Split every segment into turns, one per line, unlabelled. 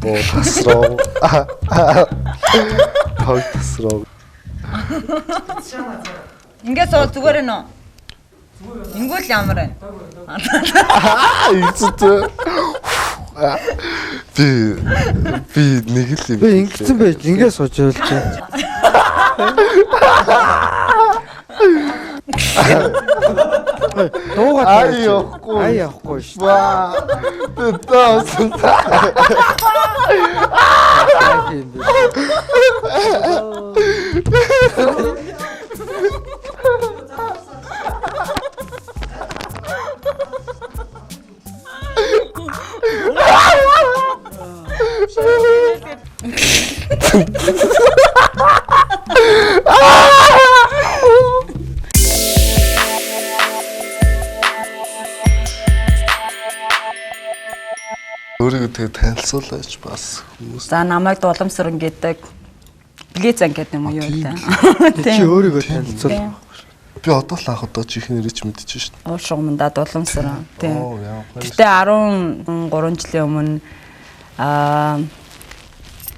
Оо тасрав. Тог тасрав.
Ингээд суул зүгээр нөө. Ингүүл ямар байна?
Аа эцэст. Би нэг л юм.
Би ингэсэн байж ингэ сууж байлж байна. Дуугаад
Ай явахгүй.
Ай явахгүй шүү.
Ваа. Тэтэс.
Яа юм бэ?
Өөрийгөө тэгээ танилцуулаач бас хүмүүс.
За намайг Дуламсран гэдэг. Блиц ан гэдэг юм уу юу вэ?
Чи өөрийгөө танилцуул.
Би одоо л анх удаа чих нэрийг ч мэдчихэж шин.
Уур шугамдаа Дуламсран. Тийм.
Оо яа.
Гэтэ 13 жилийн өмнө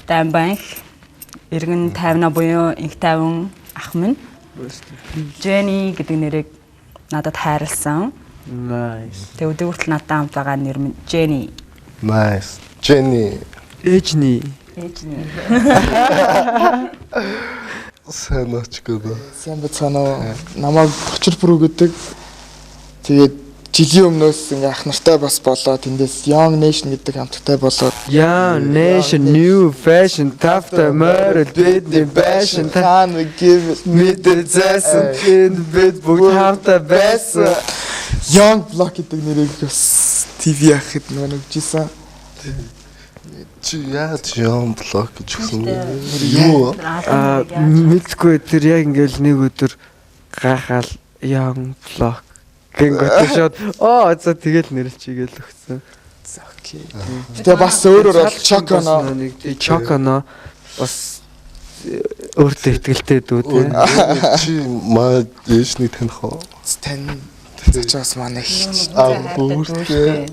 Дайнбанх эргэн тайвна буюу инх тайван ах минь Jenny гэдэг нэрийг надад хайрлсан.
Nice.
Тэгээ өдөр хүртэл надад хамт байгаа нэр минь Jenny.
Nice. Jenny.
Ээжний.
Ээжний.
Сайн оч гэдэг.
Сайн бацгаана уу. Намайг Бочир Бүрүү гэдэг. Тэгээд жилийн өмнөөс ингээ ах нартай бас болоо. Тэндээс Young Nation гэдэг хамттай болоод
Young Nation new fashion тавта морил бидний passion
та нэг give
мэдээ зайсан тэнд бид бүгд хамтаа байсан.
Young Block гэдэг нэрийг бас TV ахад нөгөө нэгжсэн.
Чи яаж Young Block гэж өгсөн бэ? Юу?
Аа мэдгүй тэр яг ингээл нэг өдөр гайхаал Young Block гингөт шууд оо за тэгэл нэрлчихгээл өгсөн.
За окей. Тэгээ бас өөрөөр бол Chocono
нэг Chocono бас өөртөө ихтгэлтэй дүү те.
Чи маа ээжнийг таних уу?
тань зочоос манай их
Аа бүртээ.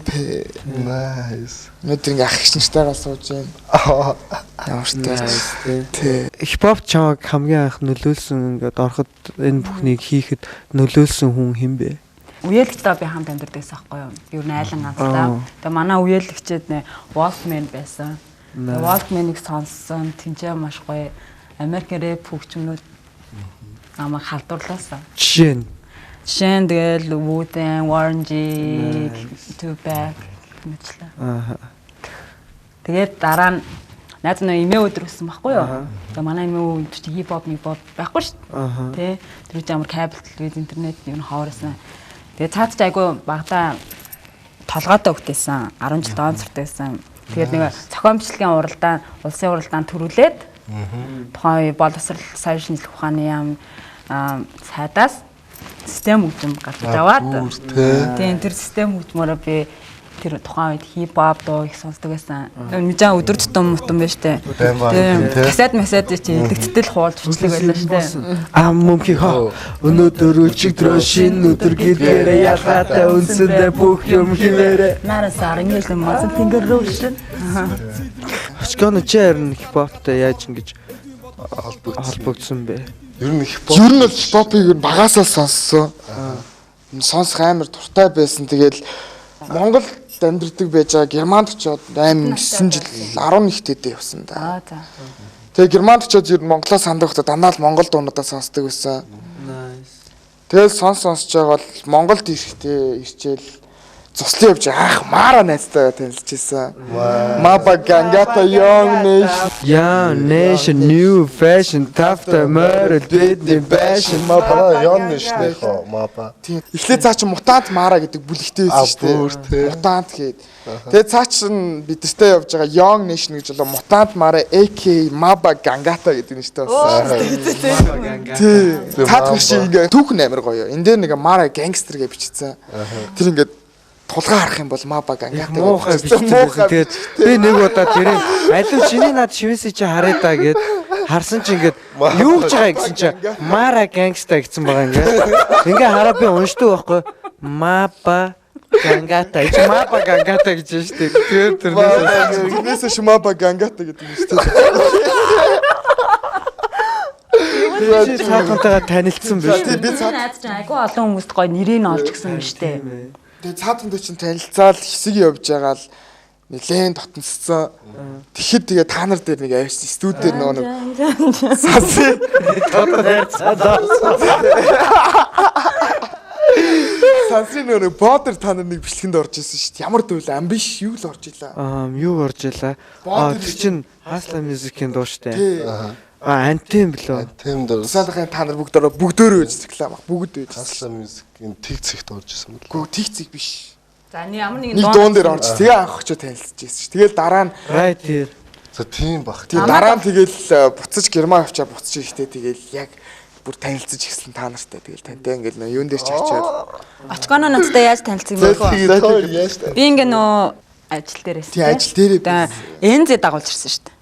Nice.
өнөөдөр ингээ ах эгч нартайгаа сууж байна. Ямар ч
Nice
тий.
Хипхоп чамайг хамгийн анх нөлөөлсөн ингээд ороход энэ бүхнийг хийхэд нөлөөлсөн хүн хэн бэ?
Үеэлэгчтэй би хамт амьдардаг байсан байхгүй юу? Ер нь айлан ганцтай. Тэгээ манай үеэлэгчэд нэ Wolfman байсан. Тэгээ Wolfman-ыг сонссон. Тинчээ маш гоё Америкийн рэп хөгжмнүүд намайг халдварлаасан.
Жишээ нь
Жишээ нь тэгэл Wu-Tang, Warren G, Tupac мэтлээ.
Аа.
Тэгээд дараа нь найз нь эмээ өдөр өссөн байхгүй юу? Тэгээ манай эмээ өдөр чи хип хоп нэг боб байхгүй шүү
Аха.
дээ. Тэ? Тэр үе амар кабель телевиз интернет юм ховор байсан. Тэгээд цаад чи айгүй багада толгойтой хөвгтэйсэн. 10 жил онцортой байсан. Тэгээд нэг зохион бичлэгийн уралдаан, улсын уралдаан төрүүлээд тухайн үе боловсрал соёл шинжилгээ ухааны яам сайдаас систем хөгжим гарч аваад
Тэ.
тийм тэр систем хөгжмөөрөө би тэр тухайн үед хип хоп дуу их сонсдог байсан. Мэдээ өдөр тутам мутам байж тээ.
Дайнбан,
Тийм.
тий.
Касад масад чи илэгдтэл хуулж бичлэг байлаа штэ.
Ам мөнхий хоо өнөөдөр өчигдрөө шинэ өдөр гэдгээрээ ялгаатай үндсэндээ бүх юм хിവэрэ.
Наран сарын хэлэн мазан тэнгэр рүү шин.
Очконо чи харин хипхоптой яаж ингэж холбогдсон бэ?
Ер нь хипхоп.
Ер нь бол хипхопыг ер нь багасаа сонссон. Сонсох амар дуртай байсан. Тэгэл Монгол амьдардаг байж байгаа Германд очиод 8 9 жил 11 тэдээ явсан да.
Аа за.
Тэгээ Германд очиод ер нь Монголоо санддаг байхдаа дандаа л Монгол дуунуудаа сонсдог байсан.
Nice.
Тэгэл сонсож байгаа бол Монголд ирэхдээ ирчээл цуслын явж анх Мара найзтайгаа танилцчихсан. Маба Гангата Young Nation
Young Nation new fashion тавта морил бидний passion
Мапа Young Nation-ийнхоо мапа.
Тийм. Эхлээд цаа чи мутант Мара гэдэг бүлэгтэй байсан
А,
шүү дээ.
бүр, тий.
Мутант гээд. Тэгээ цаа чин бидэртэй явж байгаа Young Nation гэж болоо мутант Мара AK Maba Gangata гэдэг нэртэй болсон. Тий.
Тэгээ
Цаад
Maba.
биш ингээ түүхэн амар гоё. Энд дээр нэг Мара гангстер гэж бичсэн. Тэр ингээд тулгаа харах юм бол Maba Gangata гэж
муухай
бичсэн.
бичсэн байсан. Тэгээд би нэг удаа тэрийг алив чиний над шивээсээ чи харъя да гэд харсан чи ингээд юу гэж байгаа гэсэн чи Мара gangsta гэсэн байгаа ингээд. Ингээ хараа би уншдаг байхгүй. Маба Гангата. Чмапа гангата гэж байна шүү дээ. Тэр тэрнээс
Тэрнээс Шмаба Гангата гэдэг юм шүү дээ.
чи цаатантайгаа танилцсан биш
Тийм
үү?
би цаад
Найз чинь айгүй олон хүмүүст гоё нэрийг нь олж гисэн юм шүү дээ.
тэгээ цаатантай чинь танилцаал хэсэг явж байгаа л нилээн дотносцсон. Тэгэхэд тэгээ та нар дээр нэг авирсан студ дээр нөгөө нэг сасын сансрын нөгөө нэг бодер та нар нэг бичлэгэнд орж исэн шүү дээ. Ямар дүүл амбиш юу л орж илаа.
Аа, юу орж илаа? Аа, тэр чин Hustler Music-ийн дуу штэ.
Тий.
Аа, Anthem билүү?
Тэм дээр
Саалахын та нар бүгд ороо бүгдөөрөө байж реклам ах бүгд байж.
Tesla Music-ийн тэг цэгт орж исэн мэл.
Гүү тэг цэг биш.
За нэг ямар нэгэн
Нэг дуун дээр орж тэгээ анх очиж танилцж байсан шүү. Тэгэл дараа нь
Right here.
За тийм бах.
тэгээ дараа нь тэгэл буцаж Герман авчаа буцаж ирэхдээ тэгэл яг бүр танилцаж эхэлсэн та нартай тэгэл тантай ингээл нөө юун дээр ч очиад
Очконо надтай яаж танилцсан юм бэ?
Тэр яаж та?
Би ингээ нөө ажил дээр байсан.
Тий, ажил дээрээ
байсан. Энзэ дагуулж ирсэн шүү дээ.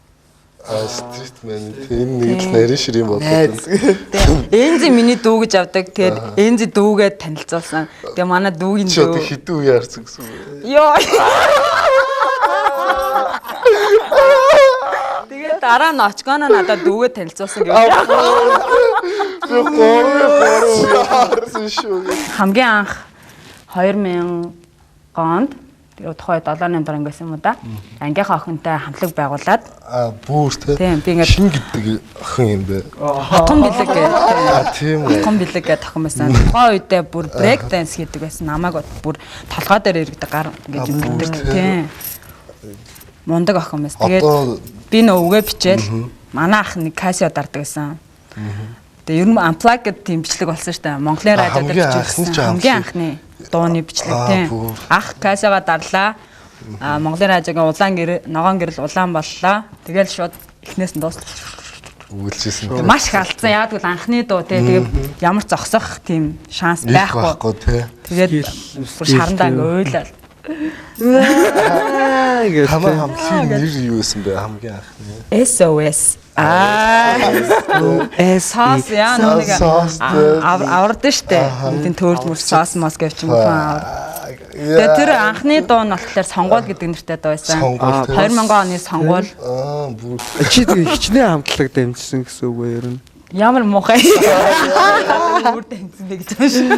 А стрит мэн энэ нэг л нарийн ширийн бодлоо.
найз.
Тэгээ Энзэ миний дүү гэж авдаг. Тэгээд Энзэ дүүгээд танилцуулсан. Тэгээ манай дүүгийн
Чи одоо
дүү.
хэдэн үе харсан гэсэн үг вэ?
Йоо. Тэгээд дараа нь очконо надад дүүгээ танилцуулсан гэж.
Би 3 үе харсан шүү.
Хамгийн анх 2000 онд тэгээ тухай 7 8 дараа ангиас юм уу да. Ангийнхаа охинтой хамтлаг байгуулад
А бүр те.
Тийм, би ингээд-
хин гэдэг охин юм бэ?
Хотхон бэлэг гэдэг.
А тийм үү.
Хотхон бэлэг гэдэг охин байсан. Тухайн үедээ бүр брейк данс хийдэг байсан. Намайг бүр толгой дээр иргэдэг гар ингэж
А, бүр
юмдаг.
тий.
Тийм. Мундаг охин байсан. Тэгээд
Одоо
би нөө үгээ бичээл манай ах нэг Casio дардаг байсан. Тэгээ ер нь unplug гэдэг тийм бичлэг болсон шүү дээ. Монголын
А,
радио дээр
хамгийн анхны
бичүүлсэн.
ч
Хамгийн анхны дууны бичлэг
Аа,
тийм.
бүр.
Ах Casio-га дарлаа. А Монголын радиогийн улаан гэр ногоон гэрэл улаан боллоо. Тэгэл шууд эхнээс нь дууслаа.
өгүүлжсэн.
Маш их алдсан. Яг гэвэл анхны дуу тий. Тэгээ ямар ч зогсох тийм шанс
Их
байхгүй.
байхгүй те.
Тэгээд бүр шарандаа ингээ уйлал.
Аа, гэж.
Танай хамтлагийн нэр юу байсан бэ хамгийн анхны?
SOS. Аа.
S
Сос яа нэг
Сос, тий.
авардаг штэ. Энд төөрж мөр сос мос гэвч юм хүн авар. Тэгээ тэр анхны дуу нь болохоор сонгуул гэдэг нэртэй дуу байсан.
Сонгуул, тий.
2000 оны сонгуул.
Аа бүр
Чи тэгээ хичнээн хамтлаг дамжсан гэсэн үг үү ер нь?
Ямар муухай. Бүр таньсан бэ гэж юм шиг.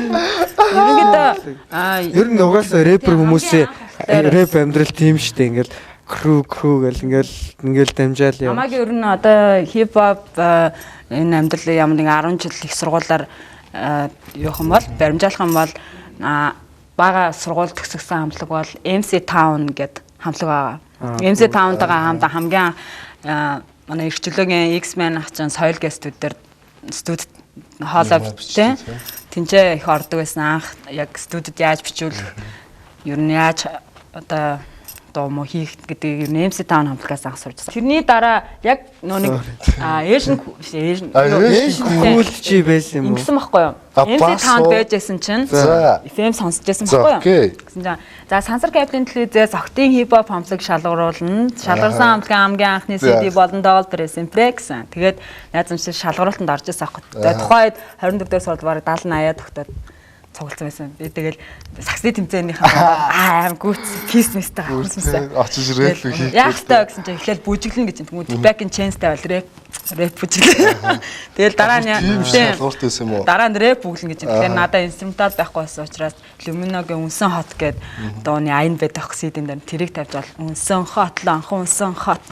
Ерөнхийдөө аа
Ер нь угаасаа рэпер хүмүүсийн
анх
рэп амьдрал тийм штэ ингээл крүү крүү гэл ингээл ингээл дамжаал яв.
Намайг ер нь одоо хип хоп энэ амьдралын ямар нэгэн 10 жил их сургуулаар юух юм бол баримжаалах юм бол бага сургууль төгсгсөн хамтлаг бол MC Town гэд хамтлаг байгаа. MC Town-тайгаа хамт хамгийн манай эрхчлөөгийн X-Men хачин соёл гэ студ дээр студ хоолой бичсэн. Тинчээ их ордог байсан анх яг студид яаж бичүүлэх ер нь яаж одоо дуу муу хийх гэдгийг ер нь MC Town хамтлагаас анх сурч байсан. Тэрний дараа яг нөө нэг Asian Asian
Asian
Cool чи байсан юм уу?
Ингэсэн байхгүй юу?
А,
MC
бас
Town
уу?
байжсэн чинь
За.
FM сонсож байсан
За,
байхгүй юу?
окей.
Гэсэн чинь за сансар кабелийн телевизээс октын хип хоп хамтлаг шалгаруулна. Шалгарсан хамтлагийн хамгийн анхны
За.
CD болон доол пресс гэсэн. Тэгээд найз юм шиг шалгаруултанд орж ирсэн аахгүй. Тэгээд тухайн үед 24 дэх сургууль бараг 70 80 тогтоод цугласан байсан. Би тэгэл саксны тэмцээнийхэн аа аим гүц пис мистэй авсан.
Очиж рэп хийх.
Яах ёстой вэ гэсэн чинь эхлээл бүжиглэн гэж юм. Тэгвэл back in chains-тай бол рэп рэп бүжиглэн. Тэгэл дараа нь
Тийм шалгуурт байсан юм уу?
Дараа нь рэп бүглэн гэж юм. Тэгэхээр надаа инструментал байхгүй байсан учраас Lumino-гийн Үнсэн хот гээд дууны аян байдаг CD-н дээр тэрийг тавьж бол Үнсэн хот л анхан Үнсэн хот.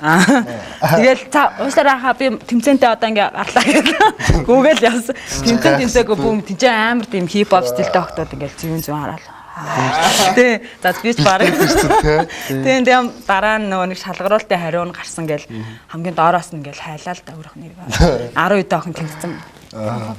Тэгэл за уушлаараа хаа би тэмцээнтэй одоо ингээ гарлаа гэдэг. Гүгээл явсан. Тэмцээн тэмцээгүй бүүм тэнцээ амар тийм хип хоп стилтэй охтууд ингээл зүүн зүүн хараал. Тий. За би ч бараг Тийм тийм дараа нь нөгөө нэг шалгаруултын хариу нь гарсан гэл хамгийн доороос нь ингээл хайлаа л да өөрөх нэр. 10 үедээ охин тэмцсэн. Аа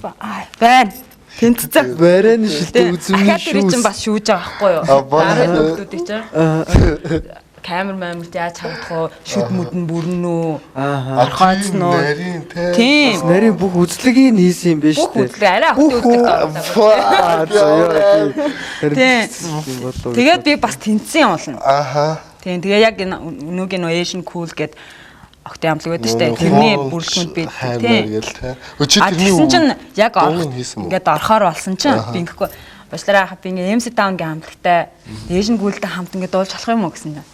байна. Тэмцсэн.
Барай нь шилдэг үзмийн
Ахаад тэр чинь бас шүүж байгаа байхгүй юу?
А, бас.
10 хүүхдүүдийг чинь камер мамерт яаж харагдах вэ? Шүд мүд нь бүрэн үү?
Аа.
Орхойц нь үү?
Нарийн те.
Тийм.
Нарийн бүх үзлэгийг хийсэн юм биш
Бүх
үү?
үзлэг арай охтын үзлэг
Аа,
Тийм. Тэгээд би бас тэнцсэн юм болно.
Аха.
Тийм тэгээ яг энэ өнөөгийн нөө Asian Cool гээд охтын амтлаг байдаг шүү дээ. Тэрний бүрэлдэхүүнд би
тийм
тийм.
гээл те. Өө чи
А
тэрний
тэгсэн чинь яг
дуун хийсэн үү?
ингээд орохоор болсон чинь би ингэхгүй Уучлаарай ахаа, би ингээ MC Down-гийн хамтлагтай дээж нь гүйлдэ хамт ингээ дуулж болох юм уу гэсэн чинь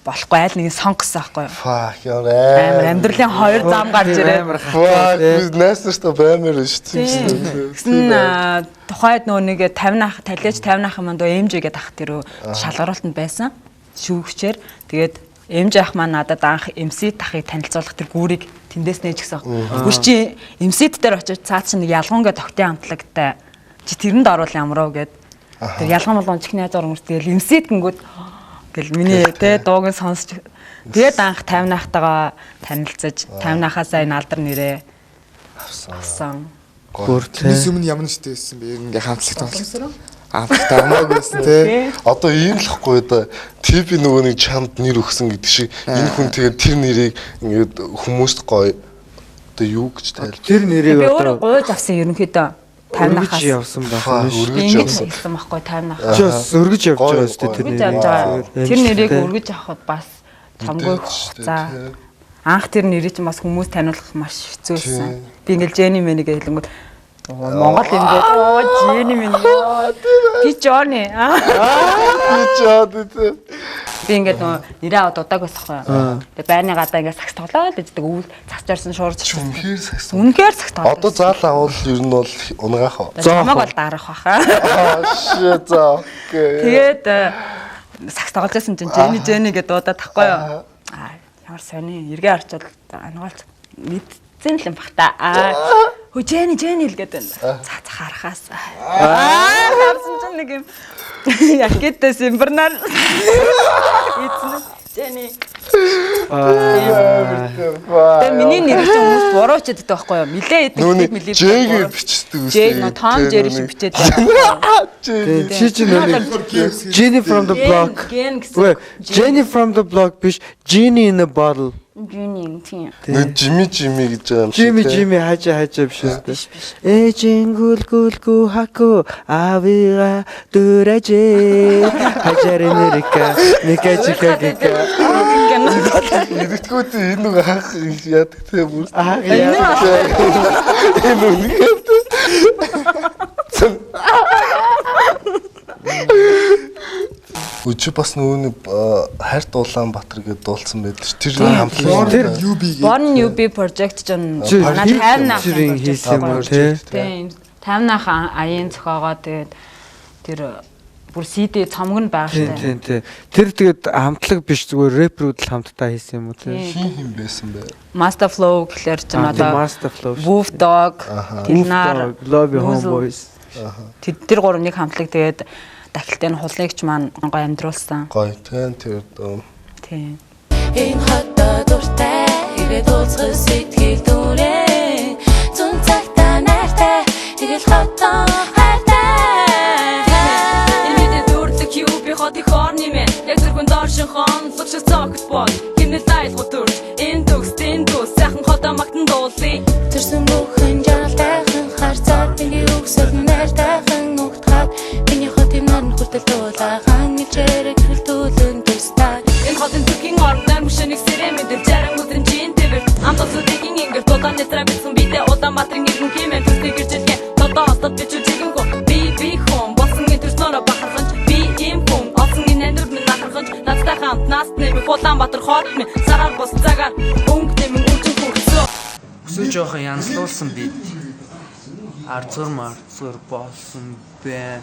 болохгүй, айл нэг сонгосон аахгүй юу.
Fuck ямар
Амар амьдралын хоёр зам гарч ирээд
Амар
Fuck
хатуу
би найс нартай баймаар шүү дээ.
Тэгсэн тухайд нөгөө нэг 50 нах талиач 50 нах юм дөө MJ гэдэг ах тэр шалгаруултанд байсан. Шүүгчээр тэгээд MJ ах маань надад анх MC тахыг танилцуулах тэр гүүрийг тэндээс нээж гисэн. Үгүй чи MC дээр очиж цаад чинь нэг ялгуун гэдэг тогтын хамтлагтай чи тэрэнд орвол ямар уу гэд. Тэр ялгуун болгон чихний зур өнгөрт тэгэл MC гэнгүүт гэл миний те дууг нь сонсч тэгээд анх 50 нахтайгаа танилцаж 50 нахаасаа энэ алдар нэрээ авсан.
Гүр тэ.
Тэрнээс өмнө ямар нэгтэй байсан бэ? Ингээ хамтлаг тоглосон. Хамтлаг амаагүй байсан те.
Одоо ийм л хгүй да. ТV нөгөө нэг чамд нэр өгсөн гэдэг шиг энэ хүн тэгээд тэр нэрийг ингээд хүмүүст гоё одоо юу гэж тайлбар.
Тэр нэрийг
Би өөрөө
одоо
гуйж авсан ерөнхийдөө 50
өргөж
нахаас.
явсан байх
Фа,
юм шүү.
өргөж
Би ингэж
явсан.
хэлсэн байхгүй 50 нахаас.
Чи бас өргөж явж
Гоё,
байгаа шүү дээ
гоё.
тэр
Өргөж
нэрийг.
явж байгаа. Тэр нэрийг
Амжилттай.
өргөж авахд бас чамгүй
Мэдээж шүү дээ,
хугацаа.
тий.
Анх тэр нэрийг чинь бас хүмүүс таниулах маш хэцүү байсан. Би ингээл Jenny Мэнийг хэлэнгүүт "Оо, Монгол юм гээд оо Jenny Мэни. Би Johnny.
Би чад тий.
Би ингээд нөгөө нэрээ аваад удааг байсан байхгүй. Тэгээ байрны гадаа ингээд сагс тоглоод л идэг өвөл цасч орсон шуурч орсон.
Үнэхээр сагсан.
Үнэхээр сагс тоглоод.
Одоо заал авал ер нь бол унгаах уу?
Чамаг бол дарах баха.
Аа shit за окей.
Тэгээд сагс тоглож байсан чинь Jenny Jenny гэдээ дуудаад тахгүй юу? Аа ямар сони эргээ орчод ангаалч мэдсэн л юм бах та. Аа хөө Jenny Jenny л гэдэг байна. За за харахаас. Аа харсан чинь нэг юм якеттэй симбернар эзэн Jenny.
Аа.
Тэгээ миний нэр чинь хүмүүс буруу чиддэг байхгүй юу? Милээ идэг
Нүуний
милээ.
J-гээр бичдэг үстэй.
J нөө Том Jerry шиг бичээд байгаа.
Тэ, Чи чи нэр Jenny from the block.
Ген гэсэн.
Үгүй Jenny from the block биш Genie in a bottle.
Jenny тийм.
Нөө Жими Жими гэж байгаа юм шиг.
Жими
тий.
Жими хажаа хажаа биш үү? Э жингүл гүлгү хаку авига дүрэжэ хажаар нэрика ника чика гика
Иргэдгүүд энэ нэг анх яадаг те бүр.
Аа
Энэ нь
Энэ үнэхээр те. Үчи бас нөгөө нэг хайрт Улаанбаатар гэдээ дуулсан байдаг ш. Тэр хамтлаг
Тэр
UB гэдэг.
Born Newbie project чинь
Чи
манай
тэр
50
тэрийн хийсэн юм уу те?
Тийм 50 нах аяын зохиогоо тэгээд тэр бүр CD цомог нь байгаа
Тийм
штэ.
тийм тийм. Тэр тэгээд хамтлаг биш зүгээр рэпрүүд л хамтдаа хийсэн юм уу те?
Тийм.
хин хин байсан бэ?
Master Flow гэхлээр чинь
Аа, тийм,
одоо
Master Flow шүү.
Wolf Dog, Tilnar,
Lobby
Noozle.
Homeboys.
Тэд тэр гурвыг хамтлаг тэгээд дахилтын хулыгч маань гоё амьдруулсан.
Гоё тийм тэр дөө.
Тийм.
Энэ хотод дуртай ирээд уулзах сэтгэл дүрээ зүүн цагта найртай тэгэл хотон хайртай.
Энэ мэдээ дүрлэг юу би хотын хорны мэн Яг зүрхэн доршин хонлог шиг цогт бол Хинэл айлгуу төрж энэ төгс энэ дүүс сайхан хотоо магтан дуулъя.
Төрсөн бүхэн жаргалтайхан харцаад миний үгсэл нартайхан угтгаад миний хотын нарны хүртэл дуулаахан ичээрэг хөлтүүлэн тустаа.
Энэ хотын төрхийн орон мөшөнийг сэрэ мэдэл жаран үзэн чин тэвэр амт усуудын ингэр дулаан нэтрэ битсэн бидээ Улаанбаатарын иргэн хэмээн төсний гэрчлэгээ тодоо остод би чүжигэн хөө би би хүн болсон энэ төрснөөрөө бахарханч би ийм хүн олсон энэ амьдрал минь нахарханч надтай хамт наст нэмэх Улаанбаатар хот минь сараар бус цагаар өнгө нэмэн үржин хүрсэн.
Өсөө жоохон янзлуулсан бид. Арцгар марцгар болсон бэ.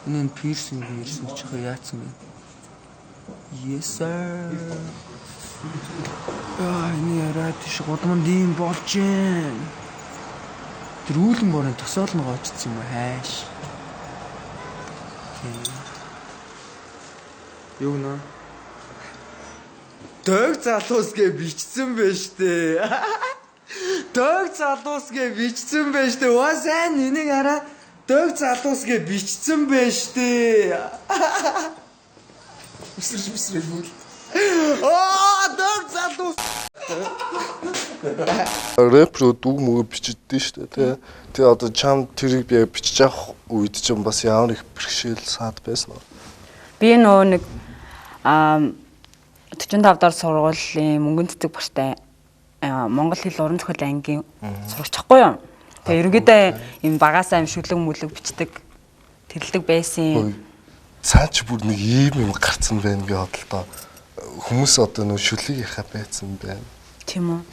Энэ нь пирсинг мэрсинг жоохон яатсан бэ? Yes sir. Аа энэ яриад тийш гудамд ийм болж гин. Тэр үүлэн борын тосоол нь гоочсон юм уу хайш. Тийм.
Юу нэ? Дөг залуус гэ бичсэн байж тээ. Дөг залуус гэ бичсэн байж тээ. Ва сайн энийг хараа. Дөг залуус гэ бичсэн байж тээ. Үсэрч үсрэл бүл. Аа дөг залуус.
Рэпрүүд үг мөгөө бичдээ шүү дээ тий. Тэгээ одоо чам тэрийг би яг бичиж авах үед чинь бас ямар их бэрхшээл саад байсан уу?
Би нөгөө нэг аа 45 дахь сургуулийн мөнгөн цэцэг багштай Монгол хэл уран зохиол ангийн сурагч байхгүй юу? Тэгээ ерөнхийдөө юм багасаа юм шүлэг мүлэг бичдэг. Тэрлэг байсан.
Цаа чи бүр нэг ийм юм гарцсан байна гэ бодлоо. Хүмүүс одоо нөө шүлэг яхаа байцсан байна.
Тийм үү?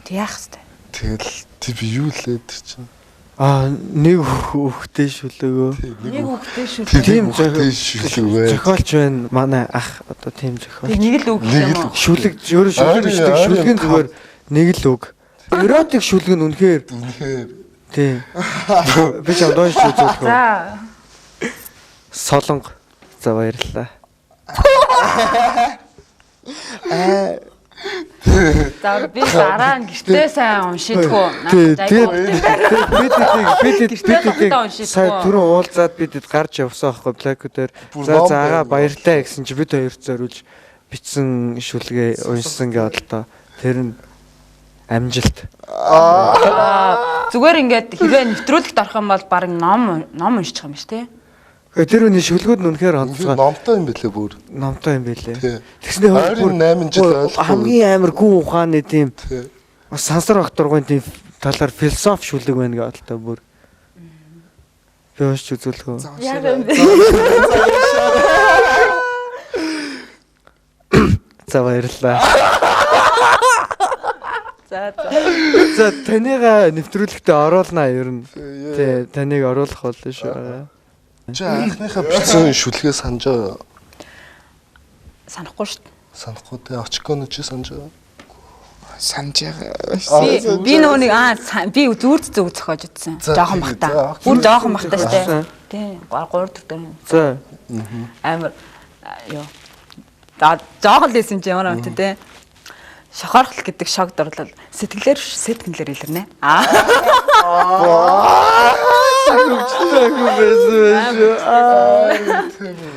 Тэг яах хэвтэй.
Тэгэл тий би юу лээ тэр чинь.
Аа нэг хүүхдээ шүлэгөө.
Нэг хүүхдээ шүлэг.
Тийм
хүүхдээ шүлэг вэ.
Зохиолч байна. Манай ах одоо тийм зохиолч.
Тэг нэг л үг юм уу?
Шүлэг өөрөө шүлэг бичдэг. Шүлгийн зүгээр нэг л үг. Эротик шүлэг нь үнэхээр
үнэхээр
тийм. Би ч амдаа шүү зөвхөн.
За.
Солонго. За баярлалаа.
За би дараа нь гэртээ сайн уншидгүй.
Тэгээд бид сая түрүү уулзаад бид гарч явсан аахгүй Блэко дээр. За заагаа баяртай гэсэн чи бид хоёр зориулж бичсэн шүлгээ уншсан гэ бодлоо. Тэр нь амжилт.
Зүгээр ингээд хэрвээ нэвтрүүлэгт орох юм бол баг ном уншчих юм биш тий?
Тэр үний шүлгүүд нь үнэхээр онцгой.
Номтой юм бэлээ бүр.
Номтой юм бэлээ. Тэгснээ
бүр 8 жил ойлгохгүй.
Хамгийн амар гүн ухааны тийм сансар багтургын тийм талаар философи шүлэг байна гэ бодлоо бүр. Би уншиж үзүүлэх үү?
Яг юм бэ.
За баярлалаа.
За за.
За таныга нэвтрүүлэгтээ оруулнаа ер нь. Тий, таныг оруулах болно шүү.
Чи анхныхаа бичсэн шүлгээ санаж байгаа.
Санахгүй шүү дээ.
Санахгүй те очконо чи санаж байгаа.
Санаж байгаа.
Би нөгөө нэг би зүрд зүг зохиож утсан. Жохон бахта. Бүр жохон бахта шүү дээ. Тий, 3 4 дэх.
За.
Амар ёо. За жохон л байсан чи ямар амт те. Шохорхол гэдэг шог дурлал сэтгэлээр сэтгэлээр илэрнэ. Аа.
Хөгжлөөгүй байсан шүү.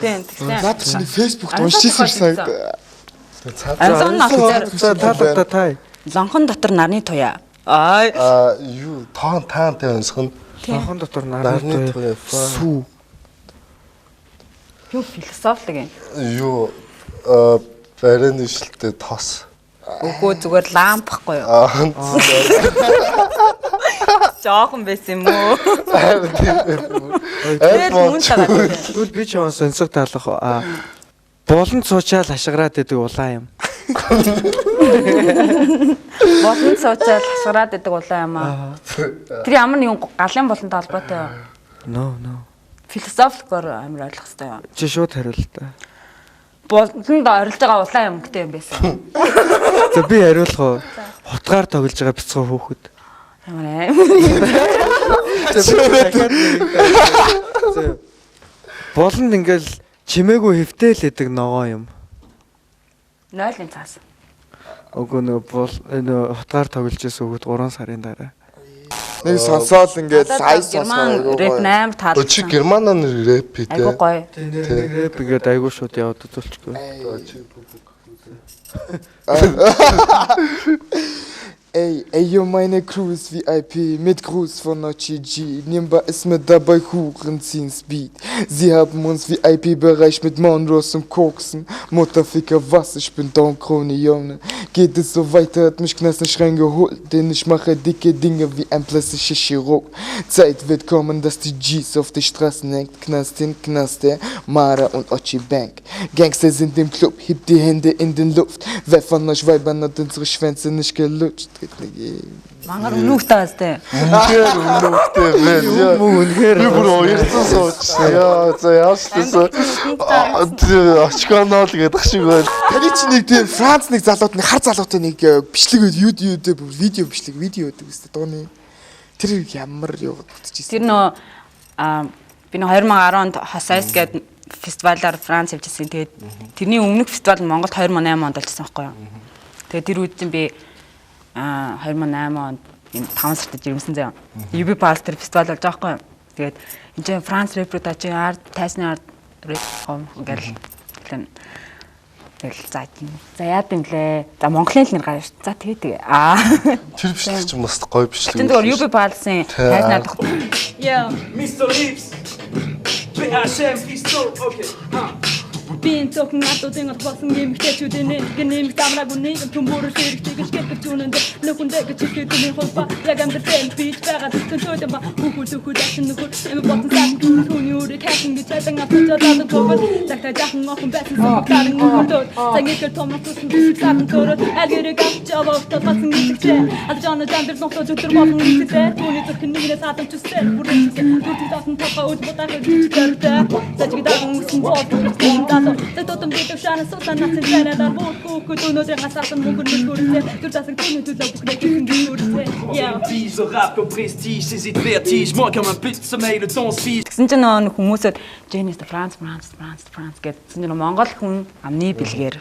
Тийм тэгсэн.
Наад чинь Facebook-т уншижсэн шиг санагд.
Анзон нь
За та та.
Лонхон дотор нарны туяа. Аа
юу тоон таантай өнсөх нь
лонхон дотор нарны туяа. Сүү.
Юу философик юм.
Юу барин ишэлтэй тос.
Үгүй зүгээр ламп хгүй юу? Жохон байсан юм уу?
Тэгэл
мөн тагаад.
Тэгвэл би ч яваа сонсох таалах. Булан суучаал хашгираад идэг улаан юм.
Булан суучаал хашгираад идэг улаан юм аа. Тэр ямар нэгэн галын булантай холбоотой юу?
No no.
Философикоор амар ойлгох хэрэгтэй юу?
Чи шууд хариул та.
Буланд орилж байгаа улаан юм гэдэг юм байсан.
За би хариулах уу? Хутгаар тоглож байгаа бяцхан хүүхэд.
Ямар аим.
За. Буланд ингээл чимээгүй хэвтэл идэг ногоо юм.
Нойлын цаас.
Үгүй нөө бул нөө хутгаар тоглож байсан хүүхэд 3 сарын дараа.
Нэг сонсоол ингээд сая сонсоо.
Рэп 8 таалагдсан.
Чи германаар рэп хийтэй.
Айгуу гоё.
Нэг рэп ингээд айгуу шууд яваад үзүүлчихгүй.
Ey, ey, yo, meine Crew ist VIP, mit Gruß von Nochi G. Nimba ist mit dabei, Huren ziehen Speed. Sie haben uns VIP-Bereich mit Monros und Koksen. Mutterficker, was, ich bin Don Corleone. Geht es so weiter, hat mich Knast nicht reingeholt, denn ich mache dicke Dinge wie ein plastischer Chirurg. Zeit wird kommen, dass die Gs auf die Straßen hängt. Knast hin, Knast her, Mara und Ochi Bank. Gangster sind im Club, hebt die Hände in den Luft. Wer von euch Weibern hat unsere Schwänze nicht gelutscht?
Мангар үнүүхтэй бас тий.
Үнэхээр үнүүхтэй байна.
Үнэхээр
би бүр уярсан суучихсан. Яа, за яаш гэсэн. Очконо л гэдэг шиг байна.
Таны чи нэг тийм Франц нэг залууд нэг хар залуутай нэг бичлэг юу юу дээр видео бичлэг видео гэдэг үстэй дууны. Тэр ямар юу бүтчихсэн.
Тэр нөө би нөө 2010 онд Хосайс гэдэг фестивалаар Франц явжсэн. Тэгээд тэрний өмнөх фестивал нь Монголд 2008 онд болчихсон байхгүй юу. Тэгээд тэр үед чинь би 2008 онд юм 5 сард жирэмсэн заяа. UB Pulse тэр фестивал болж байгаа байхгүй юу. Тэгээд энэ чинь Франц рэпер та чинь ард тайсны ард рэп гом ингээл тэгэл за за яад юм лээ. За Монголын л нэр гарна шүү. За тэгээ тэгээ. Аа.
Тэр бичлэг чинь бас гоё бичлэг.
Тэр зүгээр UB Pulse-ын тайсны ард.
Yeah, Mr. Lips. BHM pistol. Okay.
Би энэ цөөхөн ардуудын ол болсон эмэгтэйчүүдийн нэг нэмэх замраагүй нийгэм төмөрөш эрэгтэй гэж гэдэг үнэнд нөхөндөө гэж хэлдэг миний хулба яг амьдрал бич байгаа зөнцөөд ба хүүхэл төхөл ачин нөхөр эм ботон саад түүний үрийг хайсан гэж цайдан авч жолоод төгөл цагтаа жаахан охин байсан сумтаран нөхөндөө цагийнхэр томрох тусан биш садан төрөд аль гэрэг авч явах толгоцсон гэдэгчээ алжаана жамбир нохтой өдөр болон гэдэгтэй түүний зүрх нэгнээс адамч үсээр бүрэн дүрдэг дасан толгой үл будаахыг зортой зажиг даган үсэн боолтой залуу тотом гэдэг шана сусан нацын царайлаар бүр хүүхэд өнөөдрийн гасаасан мөнгө нөлөөрсэй түр засаг түүний төлөө бүхнээ гисэн гүйрсэй.
Vise rap au prestige, saisie de vertige, moi comme un but de sommeil, le temps se fige.
Тэгсэн чинь нөгөө хүмүүсүүд Женис Франц Франц Франц Франц гэдсэн чинь Монгол хүн амны бэлгээр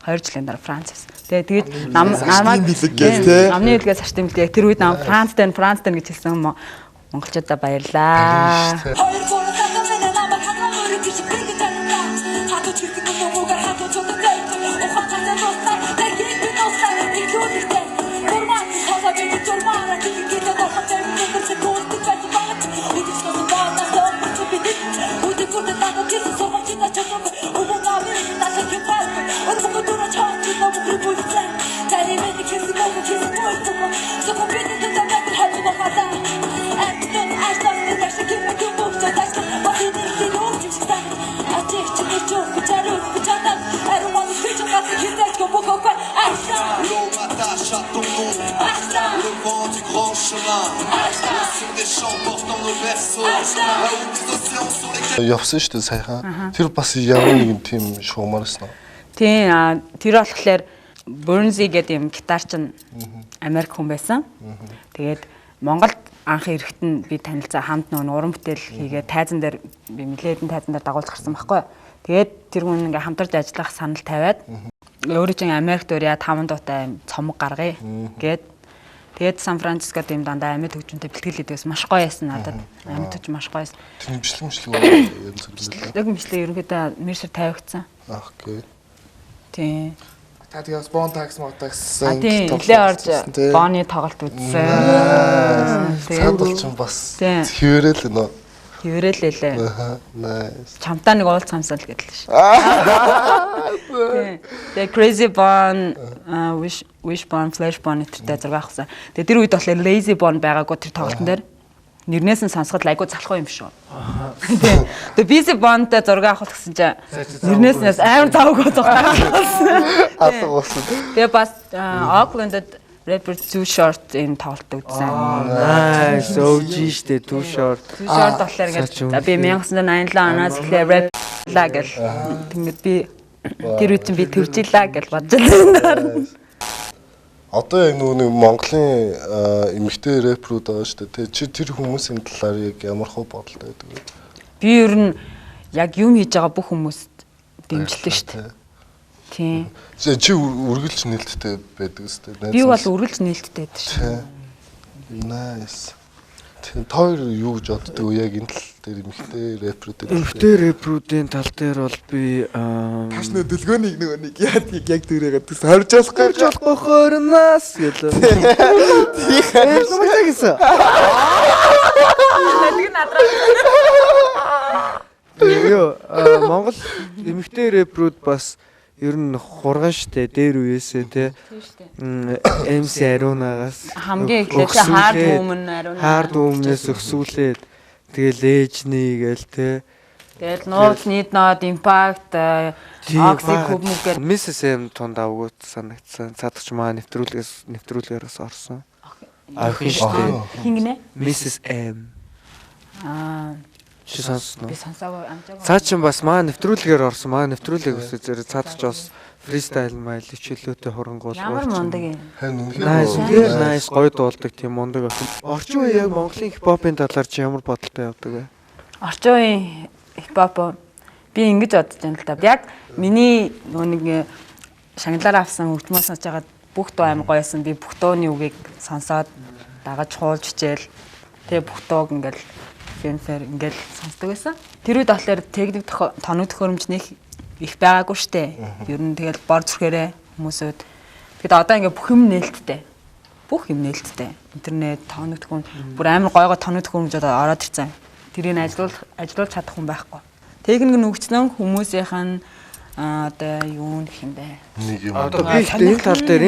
2 жилийн дараа Франц байсан. Тэгээ тэгээд намайг амны бэлгээс сарчтын бэлэг тэр үед нам Францтай Францтай гэж хэлсэн юм. Монголчуудаа баярлаа.
L'eau m'attache à ton nom, le vent du grand chemin, le son des chants portant nos berceaux, là où des océans sur lesquels
Явсан шүү дээ саяхан. Тэр бас ямар нэгэн тийм шугамар байсан уу?
Тийм, тэр болохоор Burnsy гэдэг юм гитарч нь Америк хүн байсан. Тэгээд Монголд анх ирэхэд нь би танилцаа хамт нөө уран бүтээл хийгээ тайзан дээр би нэлээдэн тайзан дээр дагуулж гарсан байхгүй. Тэгээд тэр хүн ингээ хамтарч ажиллах санал тавиад өөрөө чинь Америкт урья 5 дуутай цомог гаргая гээд тэгээд Сан Францискод юм дандаа амьд хөгжмөнтэй бэлтгэл хийдэг байсан. Маш гоё байсан надад. Амьд хөгжим маш гоё байсан.
Тэр бичлэг янз бүр мэлээ.
Яг бичлэг ерөнхийдөө Мерсер тавигдсан.
Окей.
Тийм.
Та тэгээ бас Бон такс мотакс
тийм нэлээ орж Бонны тоглолт үзсэн.
Цаад бол чинь бас хэвээрэл нөө.
Хэвээрэл лээ.
Nice.
Чамтаа нэг уулз хамсаал гэдэл ш. Тийм. Тэгээ Crazy Bone, Wish Bone, Flash Bone гэтэртэй зураг авахсан. Тэгээ тэр үед болохоор Lazy Bone байгаагүй тэр тоглолтын дээр. Нэрнээс нь сонсоход айгүй залхуу юм шүү. Тийм. Тэгээ Busy Bone-тай зураг авах гэсэн чинь нэрнээс нь амар завгүй зураг авсан.
Алга болсон.
Тэгээ бас Oakland-д rapper Too Short энэ тоглолт үзсэн.
Nice. OG штэ Too Short.
Too Short болохоор ингээд за би 1987 оноос эхлээ rap лаа гэл. Тэгээд би тэр үед чинь би төржилээ гэж бодож байсан.
Одоо яг нөгөө нэг Монголын эмэгтэй рэпрүүд байгаа шүү дээ. Чи тэр хүмүүсийн талаар яг ямар хөө бодолтой байдаг вэ?
Би ер нь яг юм хийж байгаа бүх хүмүүст дэмжлээ шүү дээ. Тийм.
Чи үргэлж нээлттэй байдаг үстэй.
Би бол үргэлж нээлттэй байдаг шүү.
Nice. Тийм, та хоёр юу гэж боддог вэ яг энэ тал дээр эмэгтэй рэпрүүдийн?
Эмэгтэй рэпрүүдийн тал дээр бол би
тааш нөө дөлгөөнийг нөгөө нэг яг дөрөөгээд төс хорж болохгүй
болохгүй хорнаас гэлээ. Тийм. Намайг гэсэн.
Нэг надраа.
Йоо, Монгол эмэгтэй рэпрүүд бас ер нь хурган штэ дээр үеэсээ те. MC Ариунагаас
хамгийн эхлээд Hard Woman Ариуна.
Hard Woman-ээс өксүүлээд тэгэл ээжний гээл те.
Тэгэл нууц нийт нод Impact Oxy Cube гэр
Mrs M тунд авгууд санагдсан. Цаадах ч маа нэвтрүүлгээс бас орсон. Охин штэ.
Хин гинэ?
Mrs M.
Аа
Чи сонссон уу?
Би сонсоогүй амжаагүй.
Цаа чин бас маа нэвтрүүлгээр орсон. Маа нэвтрүүлэг өсөө зэрэг цаадах ч бас фристайл майл хичээлөөтэй хурангуул.
Ямар мундаг юм.
Харин
үнэхээр үнэхээр nice гоё дуулдаг тийм мундаг охин. Орчин үеийн яг Монголын хипхопын талаар чи ямар бодолтой явдаг вэ?
Орчин үеийн хипхоп би ингэж бодож байна л да. Яг миний нөгөө нэг шагналаар авсан хөгжмөө сонсож байгаа бүх дуу амар гоё байсан. Би бүх дууны үгийг сонсоод дагаж хуулж хичээл тэгээ бүх дууг ингээл фэнфэр ингээл сонсдог байсан. Тэр үед болохоор техник тоног төхөөрөмж нэх их байгаагүй штэ. Ер нь тэгэл бор зүрхээрээ хүмүүсүүд. Тэгэхэд одоо ингээ бүх юм нээлттэй. Бүх юм нээлттэй. Интернет, тоног төхөөрөмж бүр амар гойгоо тоног төхөөрөмж одоо ороод ирсэн. Тэрийг ажиллуулж чадах хүн байхгүй. Техник нүгцэн хүмүүсийнх нь одоо юу гэх юм бэ?
Нэг юм.
Одоо би ихтэй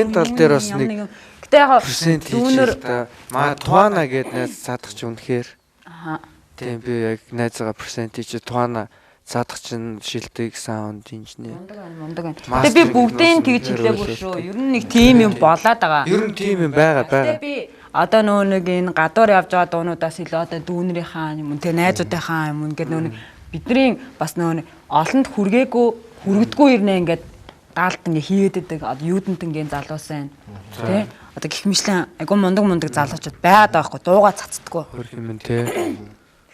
энэ тал дээр бас нэг
Гэтэ яг
процент
дүүнер
хийж та. Маа Туана гээд найз цаадах чи үнэхээр.
Аха.
Тийм би яг найзгаа процент хийж Туана цаадах чинь шилдэг саунд инженер.
Мундаг байна. Гэтэ би бүгдийг тэгж хэлээгүй шүү. Ер нь нэг тийм юм болоод байгаа.
Ер нь тийм юм байгаа байгаа.
Гэтэ би одоо нөө нэг энэ гадуур явж байгаа дуунуудаас илүү одоо дүүнэрийнхаа юм те найзуудынхаа юм ингээд нөө нэг бидний бас нөө нэг олонд хүргээгүй хүргэдэггүй ирнэ ингээд даалт ингээ хийгээд идэг одоо юудэнт ингээ залуус байна тий одоо гих мэтлэн айгу мундаг мундаг залуучууд байгаад байгаа хгүй дуугаа цацдаггүй
Хөрх юм те.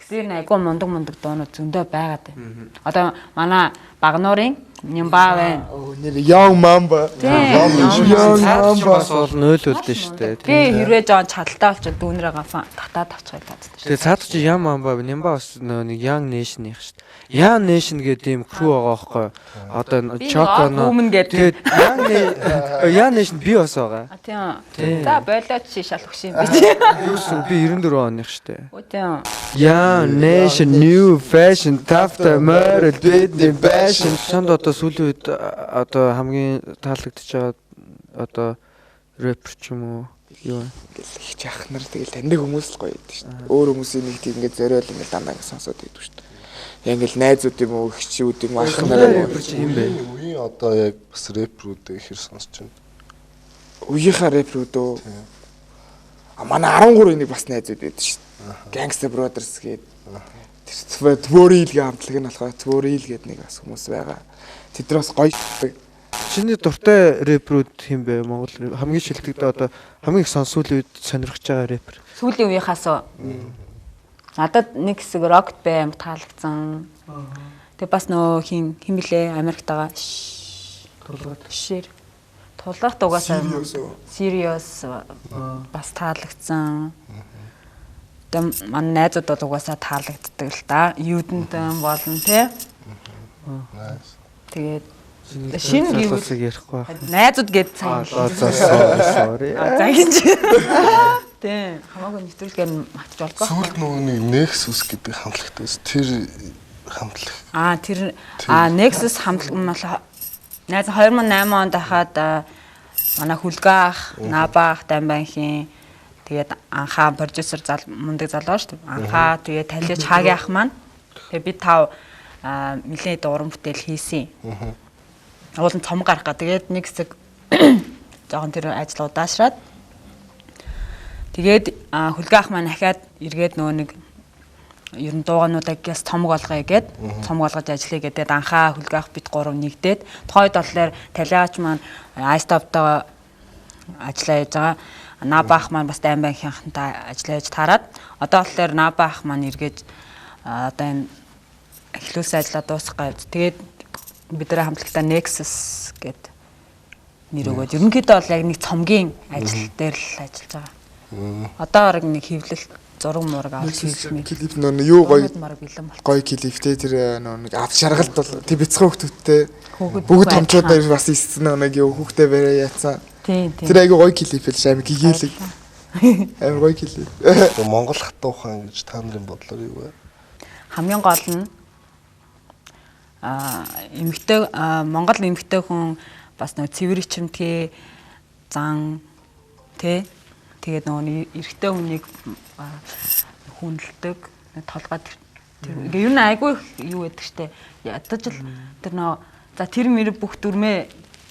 Тэгэхээр н айгу мундаг мундаг дуунууд зөндөө байгаад байна. Одоо манай Багнуурын Нямба байна.
Нэр Young Mamba.
Тийм.
Young
Цаадах чинь
Mamba.
бас бол нойлуулдэ шүү дээ.
Би хэрвээ жоон чадaltaй болчихвол дүүнрээ татаад авчих байлаа.
Тэгээ цаадах чи Ям Амба Нямба бас нөө нэг Young Nation-ийнх шүү дээ. Young Nation гэдэг ийм crew байгаа байхгүй юу? Одоо
Би
Choco
нэг Woman гэдэг.
Тэгээд Young Nation би бас байгаа.
А тийм.
Тийм.
За болооч чи шал өгш юм би.
Юусэн би 94 оных шүү дээ.
Үгүй тийм.
Young Nation new fashion tough the murder бидний passion. Чамд одоо сүүлийн үед одоо хамгийн таалагдчихж байгаа одоо рэпер ч юм уу юу вэ?
Ингээл их ах нар тэгэл таньдаг хүмүүс л гоё байдаг шүү дээ. Өөр хүмүүсийн нэг тийм ингээд зориул ингээд дандаа ингээд сонсоод байдаг шүү дээ. Яг ингээл найзууд юм уу, хчүүд юм уу, ах нар юм уу.
Рэпер чи юм бэ?
Үеийн одоо яг бас рэпрүүдээ хэр сонсож байна.
Үеийнхаа рэпрүүд үү? А манай 13 нэг бас найзууд байдаг шүү дээ. Gangsta Brothers гээд тэр Твөрил гэ хамтлаг нь болохоор Твөрил гээд нэг бас хүмүүс байгаа. Тэд нар бас гоё шдэг.
Чиний дуртай рэпрүүд хэм бэ? Монгол рэп- хамгийн шилдэгдээ одоо хамгийн их сүүлийн үед сонирхож байгаа рэпер.
Сүүлийн үеийнхаас үү? Надад нэг хэсэг Rocket Band таалагдсан. Тэгээ бас нөө хин хин блэ Америкт байгаа.
Тулгаад.
Шир. Тулгарт угаасаа
Sirius үү?
Sirius бас таалагдсан. Тэгээ манай найзууд бол угаасаа таалагддаг л да. Юудэнтэн болно те.
Nice.
Тэгээд шинэ гэвэл
залуусыг ярихгүй байх.
найзууд гээд сайн.
За sorry sorry.
За гэж. Тийм. Хамаагүй нэвтрүүлгээр нь матж болдог.
Сүүлд нөгөө нэг Nexus гэдэг хамтлагтай байсан. Тэр хамтлаг.
Аа тэр Nexus хамтлаг нь бол найз 2008 онд хахад манай Хүлгээ ах, Наба ах, Дамбанхийн тэгээд анхаа продюсер зал мундаг залуу шүү дээ. Анхаа тэгээд Талич Хагийн ах маань тэгээд бид тав нэлээд уран бүтээл хийсэн. Уул нь цом гарах га. Тэгээд нэг хэсэг жоохон тэр ажил удаашраад тэгээд Хүлгээ ах маань дахиад эргээд нөгөө нэг ер нь дуугануудаа гяс цомог олгоё гэд цомог олгож ажиллая гэдэг анхаа Хүлгээ ах бид гурав нэгдээд тухайд болохоор Талиач маань iStop-тойгоо ажиллаа хийж байгаа. Наба ах маань бас Дайнбанхийнхантай ажиллаа хийж таарад одоо болохоор Наба ах маань эргэж одоо энэ эхлүүлсэн ажлаа дуусгах гэж. Тэгээд бид нар хамтлагтаа Nexus гэд нэр өгөөд ерөнхийдөө бол яг нэг цомгийн ажил дээр л ажиллаж байгаа. Одоо орог нэг хэвлэл зураг мураг авч хийх
Клип нөө юу гоё
мараг бэлэн бол.
гоё клип те тэр нөө нэг ав шаргалт бол тэр бяцхан хүүхдүүдтэй
Хүүхэд
бүгд томчуудаа бас ийсэн нөө нэг юу хүүхдээ барай яатсан.
Тийм тийм.
Тэр айгүй гоё клип л шээ амар гэгээлэг. Амар гоё клип.
Одоо Монгол хатан ухаан гэж та нарын бодлоор юу вэ?
Хамгийн гол нь эмэгтэй Монгол эмэгтэй хүн бас нөгөө цэвэр ичимтгий зан тэ тэгээд нөгөө нэг эрэгтэй хүнийг хүндэлдэг толгой тэр ингээ ер нь айгүй их юу гэдэг штэ ядаж л тэр нөгөө за тэр мэр бүх дүрмээ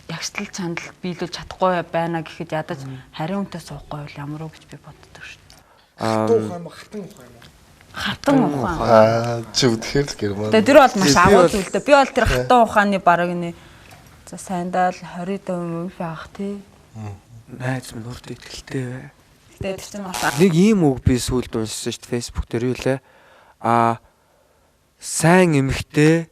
ягштал чанал биелүүлж чадахгүй байна гэхэд ядаж хариу үнтэй суухгүй бол ямар уу гэж би боддог штэ.
Хатан ухаан юм уу? Хатан ухаан юм уу?
Хатан ухаан.
Аа чи үнэхээр л герман.
Тэгээ тэр бол маш
Би
агуу
бол-
зүйл дээ. Би бол тэр хатан ухааны бараг нэ за сайндаа л 20 дөө байх тий.
Найз минь урд итгэлтэй бай.
Гэтэ тэр чинь бас
Нэг ийм үг би сүүлд уншсан шүү дээ Facebook дээр юу лээ? Аа сайн эмэгтэй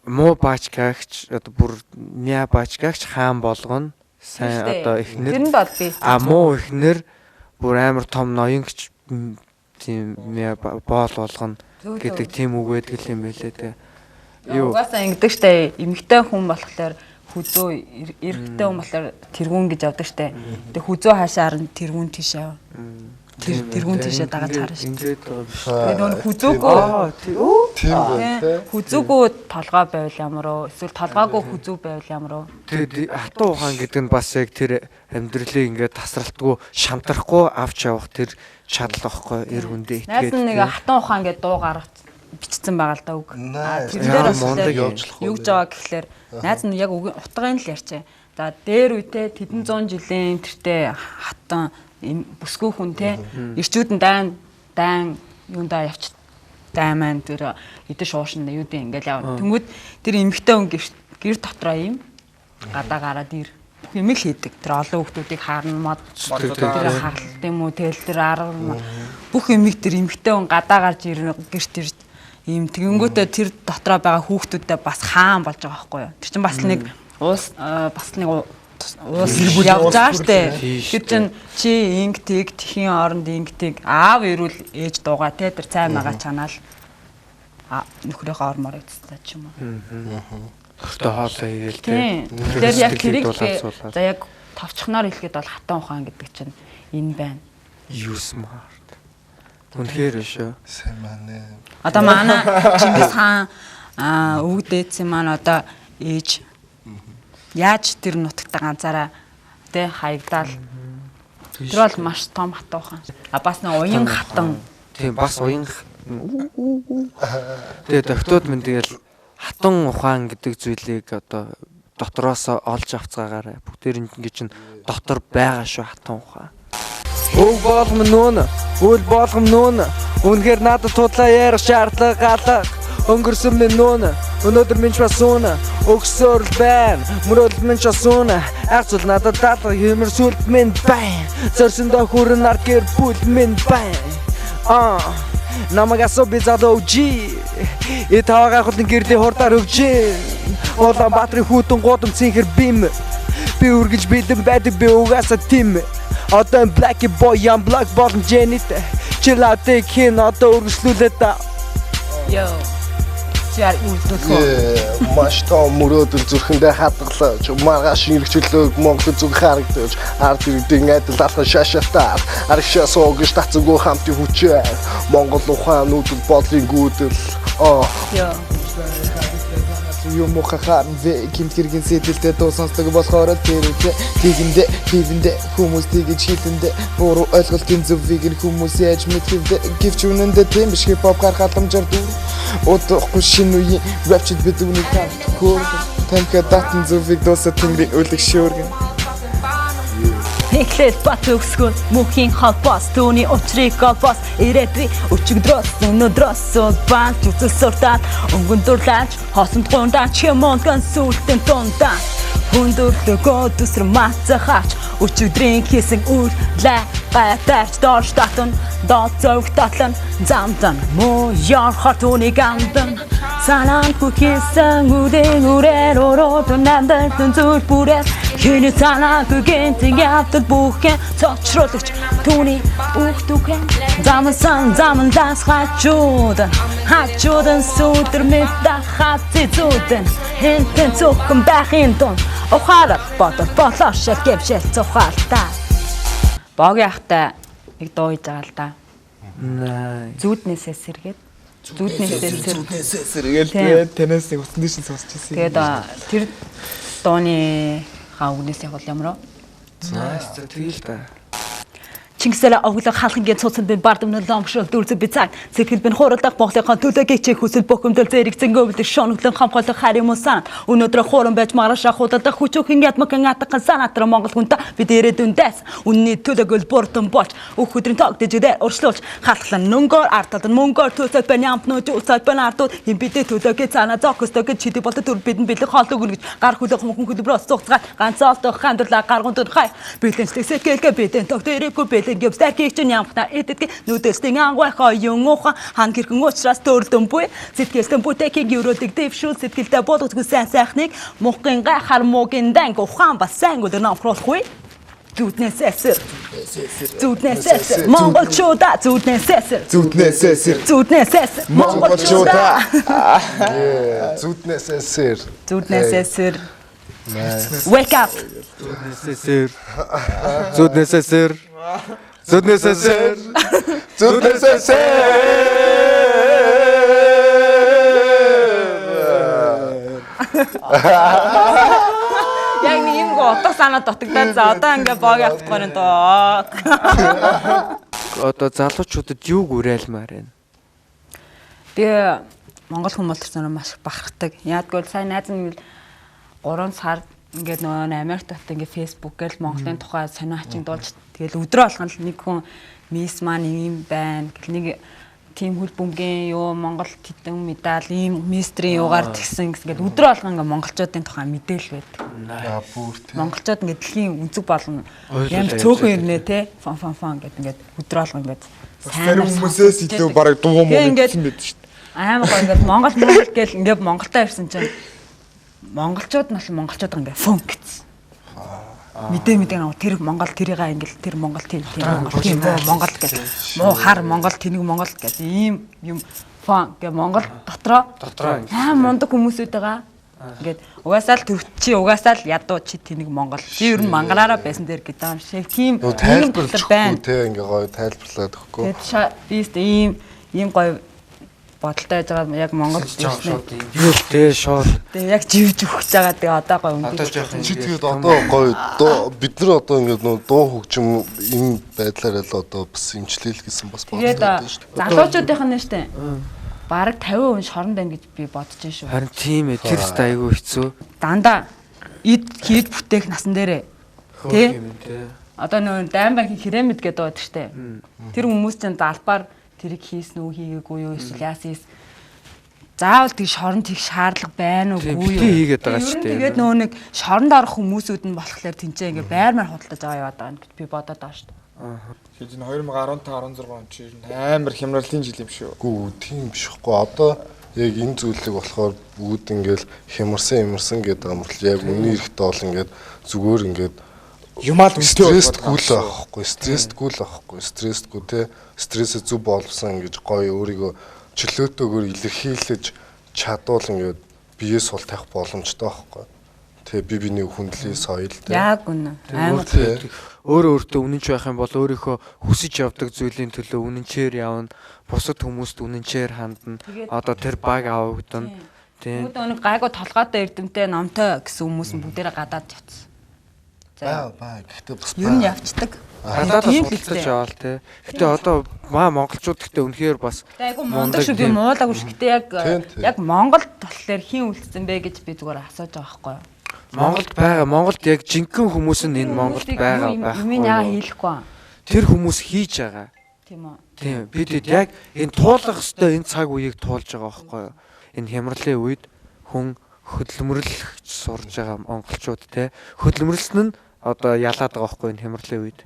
муу баачкагч одоо бүр ня баачкагч хаан болгоно. Сайн одоо эхнэр
Тэр нь бол би.
А муу эхнэр бүр амар том ноёнгч тийм ня боол болгоно гэдэг тийм үг байдаг юм байлээ те. Юу
Угаасаа ингэдэг штэ эмэгтэй хүн болохоор хүзөө эрэгтэй хүн болохоор тэргүүн гэж явдаг штэ. Тэгээ хүзөө хаашаар нь тэргүүн тийш яв. Тэр тэргүүн тийшээ дагаж харна шүү.
Ингээд байгаа биш.
Тэгээ нөгөө хүзүүгүй
Тийм байна те.
хүзүүгүй толгой байвал ямар уу? Эсвэл толгойгүй хүзүү байвал ямар уу?
Тэгээд хатуу ухаан гэдэг нь бас яг тэр амьдралыг ингээд тасралтгүй шамтрахгүй авч явах тэр чадал واخгүй эр хүндээ
Найз
итгээд.
нь нэг хатан ухаан гэдэг дуу гаргаж бичсэн байгаа л да үг.
Nice.
Тэр дээр
Ямар мундаг
болохоор
явж болох
юу гэж байгаа гэхлээр найз нь яг үгийн утгыг нь л ярьчээ. За дээр үедээ тэдэн зуун жилийн тэртээ хатан бүсгүй хүн те ирчүүд нь дайн дайн юундаа явч дайн маань тэр идэж шуушна юу дээ ингээл явна. Тэнгүүд тэр эмэгтэй хүн гэр дотроо юм гадаа гараад ир бүх юм л хийдэг. Тэр олон хүмүүсийг хаарна мод тэр харалт юм уу тэгэл тэр арга бүх юмыг тэр эмэгтэй хүн гадаа гарч ирнэ гэрт ирж ийм тэгэнгүүтээ тэр дотроо байгаа хүүхдүүдтэй бас хаан болж байгаа байхгүй юу. Тэр чинь бас нэг уус бас нэг уус явж байгаа штэ. Тэр чинь чи инг тэг тхийн оронд инг тэг аав ирүүл ээж дуугаа те тэр цай магаа чанаал нөхрийнхөө ормоор эцэстээ ч юм уу.
Нөхөртөө хоолоо игээл
Тийм. Тэгэхээр яг тэрийг за яг товчхоноор хэлэхэд бол хатан ухаан гэдэг чинь энэ байна.
You smart. Үнэхээр шүү.
Сайн маань.
Одоо манай Чингис хаан өвөг дээдсийн маань одоо ээж яаж тэр нутагта ганцаараа тэ хаягдаал тэр бол маш том хатан ухаан. А бас нэг уян хатан.
Тийм бас уян. Тэгээд октод минь тэгэл хатан ухаан гэдэг зүйлийг одоо дотроос олж авцгаагаарай. Бүгдээр ингэ чинь дотор байгаа шүү хатан ухаан. Өг болгом нүүн, үл болгом нүүн. Үнэхээр надад тудлаа ярих шаардлага алга. Өнгөрсөн минь нүүн, өнөөдөр минь ч бас үн. Өгсөөр л байна, мөрөөдөл минь ч бас үн. Агцул надад даалга хэмэр сүлд минь байна. Зорсондоо хүрэн ард гэр бүл минь байна. Намайг асуу би залуу OG. Э таваа гайхуулан гэрлийн хурдаар хөгжин. Улаанбаатарын хүйтэн гудам цэнхэр бим. Би үргэлж бэлэн байдаг би угаасаа тим. Одоо black boy young black болон Janet. Chill out хин одоо үргэлжлүүлээ та.
Йоо. Чи яар үйлдэлхөө.
Маш том мөрөөдөл зүрхэндээ хадгалж маргааш ирэх чөлөөг Монгол зүг харагдаж ард иргэдийн адил алхан шашаатаар арагшаа суугч татсангүй хамтын хүчээр Монгол ухаан нүүдэл бодлын гүйдэл.
Йоо.
Юм уу хахаар вэ гимт хэргийн сэтгэлтэй дуу сонсдог болохоор тэр үедээ тийгэндээ хийвэндээ хүмүүс тэгэж хэлэндээ буруу ойлголтын зөвийг нь хүмүүс яаж мэдхэвдэ гэвч үнэндээ тийм биш хип хоп гарах халамжаар дүүр удахгүй шинэ үеийн рэпчд бид үүнийг таахгүй тамхи датан зөвийг дуусаа тэнгэрийн үлэг шөөргөн.
Эхлэл бат өгсгөн мөнхийн холбоос түүний учрыг голбоос ирээдүй өчигдрөөс өнөөдрөөс баалж үзэл суртаад өнгөн дурлаач хосонд гундаач хэмонгон сүлтэн дундаа хүндөрлөгөө төсөр мацахаач өчигдрийн хийсэн үйл лай гайтарч доош татан доод зовг татлан замдан муу ярхар түүнийг амдан санаанд хийсэн үдэн үрээр ороод намдан зүйл бүрээр хиний санаагүй гэнтэн явдал бүхэн цочруулагч түүний бүх түүхэн замсан замлаас хачуудан хачуудан сүдэр мэт хаци зүудэн хэнтэн цөөхөн байхын тун ухаарал бодол болоо шал гэвшэл цухаалта.
Богийн ахтай нэг дуу хийж байгаа л да.
Nice.
Зүүднээсээ сэргээд зүүднээсээ сэр.
Зүүднээсээ сэргээл тэгээд танаас нэг утсан дэш нь сонсч ирсэн.
Тэгээд тэр дууны хаа үгнээс яг бол ямар вэ?
Nice. Тэгэл та.
Чингисээр оглох халахын цуцсан би бардам ломшол дүрзэн би цаг сэтгэл бин хуралдах Монголынхон төлөөгийг чи хүсэл бухимдал зэрэг зөнгөвлөг шоноглон хамхойлох харь юм сан өнөөдөр хууран байж маргаашаа худалдах хүчөөхөн ядмаган атгахан санаатар Монгол хүнтэй бид ирээдүйндээс үнний төлөөгөл бурдан болж өөх өдрийн тог дижидээр уршлуулж халахлан нөнгөөр арталд мөнгөөр төлөв байна амтнууд уцаад байна ардууд юм бидний төлөөгээ цаана зохистой гэж чидэг болтой төр бидэн бэлэг хоол өгнө гэж гар хүлэх хүмүүхэн хөлбөрөөс цугцгаад ганц олдох хандралаа гарган дүн хай бэлэнчлэг сэтгэлгээ бидэн тог дээрээгүй бэлэн гэвс тархийг чинь ямхна эдэтг нүдэлстэн ангуй хоёон ухан хан гэрхэн уучраас төрлөн буй сэтгэлтэн бүтэхийг өрөөдөг дэвшүүл сэтгэлдээ болгоцгүй сайн сайхныг мухгын гайхар муугийн данг ухаан бас сайн өдөр номхруулахгүй зүуднээс эсэр зүуднээс эсэр монголчуудаа зүуднээс эсэр
зүуднээс эсэр
зүуднээс эсэр
монголчуудаа
зүуднээс эсэр
зүуднээс эсэр wake up
зүуднээс эсэр зүуднээс эсэр Зүднээсээ сэр.
Зүднээсээ сэр.
Яг нэг юм го утга санаа дутагдаад за одоо ингээ боог явах гэнэ доо.
Одоо залуучуудад юуг уриалмаар байна?
Би Монгол хүмүүс төрсөн маш их бахархдаг. Яадгүй бол сайн найз нь 3 сар ингээд нөгөө Америкт бат ингээд Facebook гээл Монголын тухай сонио хачин дуулж тэгэл өдрөө болгон л нэг хүн мисс маань ийм байна гэл нэг тийм хөл бөмбөгийн юу Монгол тэдэн медаль ийм мистрийн юугаар тэгсэн гэсэн ингээд өдрөө болгон ингээд монголчуудын тухай мэдээлэл байдаг.
Аа бүр тийм.
Монголчууд ингээд дэлхийн өнцөг болгон ямар цөөхөн ирнэ те фон фон фон гэд ингээд өдрөө болгон ингээд
Зарим хүмүүсээс илүү бараг дуу муу гэсэн байд шүү дээ.
Амар гоё ингээд Монгол Монгол гэл ингээд Монголтой ирсэн чинь монголчууд нь бол монголчууд ингээд фон гэсэн. Мэдээ нэг тэр Монгол тэрийг ингээд тэр Монгол тэр Монгол тийм Монгол гэл муу хар Монгол тэнэг Монгол гэл ийм юм фон гэ Монгол дотроо аим мундаг хүмүүсүүд байгаа. Ингээд угаасаа л төрч чи угаасаа л ядуу чи тэнэг Монгол чи ер нь мангараараа байсан дээр гэдэг юм шиг тийм
тайлбарлах байна те ингээ гоё тайлбарлаад өгөхгүй.
Тэгээд би ийм ийм гоё бодолтой байж байгаа яг Монгол
ирсэн. Юу л те шууд.
Тэгээ яг живж өгч байгаа тэгээ одоо гоё
өнгө. Одоо жоохон
чи тэгээд одоо гоё бид нар одоо ингээд нөө дуу хөгжим энэ байдлаар л одоо бас имчлээл гэсэн бас
боддог шүү дээ. Залуучуудынх нь шүү дээ. Бараг 50% шоронд байна гэж би бодож байна шүү.
Харин тийм ээ тэр өст айгүй хэцүү.
Дандаа эд хийж бүтээх насан дээрээ. Тэ? Одоо нөө дайн банкын хирэмэд гэдэг байдаг шүү дээ. Тэр хүмүүс чинь залбаар тэрийг хийсэн үү хийгээгүй юу эсвэл яасан хийс заавал тэг шоронд хийх шаардлага байна уугүй юу
хийгээд байгаа ч тийм.
Тэгээд нөгөө нэг шоронд орох хүмүүсүүд нь болохоор тэнцээ ингээ байрмаар худалдаж аваа яваад байгаа гэж би бодоод байгаа шүү дээ.
Тэгэхээр энэ 2015 16 он чи амар хямралын жил юм шүү.
Гүү тийм биш хгүй. Одоо яг энэ зүйлийг болохоор бүгд ингээл хямарсан гэдэг юм бол яг үнийн эрэхтэй бол ингээд зүгээр ингээд
юмал
стрессгүй л байхгүй, стрессгүй л байхгүй, стрессгүй те стрессээ зүв боловсон ингэж гоё өөрийгөө чөлөөтэйгээр илэрхийлж чадвал ингээд бие сул тавих боломжтой байхгүй. Тэ би биний хүндлээ соёл те.
Яг үнэ.
Амар өөрөө өөртөө үнэнч байх юм бол өөрийнхөө хүсэж явдаг зүйлийн төлөө үнэнчээр явна. Бусад хүмүүст үнэнчээр хандна. Одоо тэр баг авагдана.
Тийм. Бүгд нэг гайгүй толгойтой эрдэмтэй номтой гэсэн хүмүүс нь бүгдээрээ гадаад явцсан.
Баа гэхдээ бас
ер нь явцдаг.
Гадаадаас худалдаж аваал те. Гэтэ одоо маа монголчууд гэтэ үнэхээр бас
айгу мундаг шүү би муулаагүй шүү. Гэтэ яг яг Монголд болохоор хин үлдсэн бэ гэж би зүгээр асууж байгаа байхгүй юу?
Монголд байгаа. Монголд яг жинхэнэ хүмүүс нь энэ Монголд байгаа байхгүй.
Юм яа хийлэхгүй.
Тэр хүмүүс хийж байгаа.
Тийм үү.
Тийм. Бид яг энэ туулах ёстой энэ цаг үеийг туулж байгаа байхгүй юу? Энэ хямралын үед хүн хөдөлмөрлөх сурж байгаа монголчууд те. Хөдөлмөрлсөн нь одоо ялаад байгаа байхгүй энэ хямралын үед.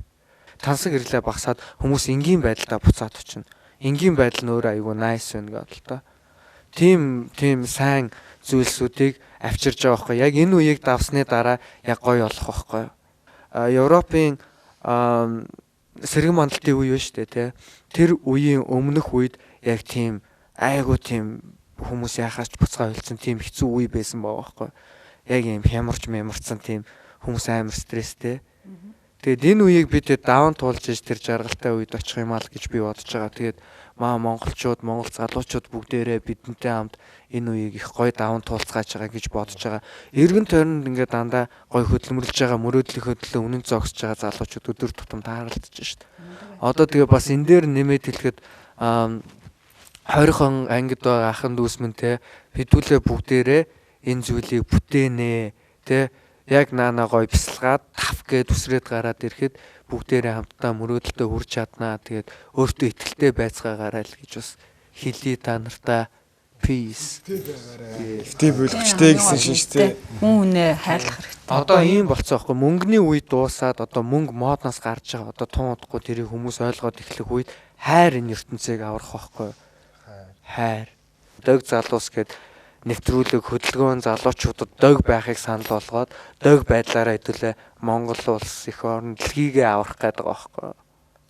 Тансаг ирлээ багсаад хүмүүс энгийн байдалдаа буцаад очино. Энгийн байдал нь өөрөө айгүй nice байна гэдэг л та. Тийм сайн зүйлсүүдийг авчирж байгаа байхгүй. Яг энэ үеийг давсны дараа яг гоё болох байхгүй. Европын сэргэн мандалтын үе байна шүү дээ, тэ. Тэр үеийн өмнөх үед яг тийм айгүй тийм хүмүүс яхаас ч буцгаа хөлцсөн тийм хэцүү үе байсан байгаа байхгүй. Яг юм хямарч мямарцсан тийм хүмүүс амар стресстэй. Тэгээд энэ үеийг бид даван туулж иж тэр жаргалтай үед очих юм аа л гэж би бодож байгаа. Тэгээд маа монголчууд, монгол залуучууд бүгдээрээ бидэнтэй хамт энэ үеийг их гоё даван туулцгааж байгаа гэж бодож байгаа. Эргэн тойронд ингээд дандаа гоё хөдөлмөрлөж байгаа, мөрөөдлийнхөө төлөө үнэн зогсож байгаа залуучууд өдөр тутам тааралдаж шít. Одоо тэгээ бас энэ дээр нэмээд хэлэхэд 20 ангид байгаа ахын дүүс мэн те хэдүүлээ бүгдээрээ энэ зүйлийг бүтээнэ те яг наана гоё бясалгаад тав гээд үсрээд гараад ирэхэд бүгдээрээ хамтдаа мөрөөдөлтөд хүрч чаднаа. Тэгээд өөртөө итгэлтэй байцгаагаарай л гэж бас хэлье та нартаа. Peace.
Эвтэй бүлэгчтэй гэсэн шин шүү дээ.
Хүн хүнээ хайрлах хэрэгтэй.
Одоо ийм болцсон байхгүй мөнгөний үе дуусаад одоо мөнгө модноос гарч байгаа. Одоо тун удахгүй тэрийг хүмүүс ойлгоод эхлэх үед хайр энэ ертөнцийг аврах байхгүй. Хайр. Дог залуус гээд нэвтрүүлэг хөдөлгөөн залуучуудад дог байхыг санал болгоод дог байдлаараа хэдүүлээ Монгол улс их орн дэлхийгээ аврах гээд байгаа байхгүй.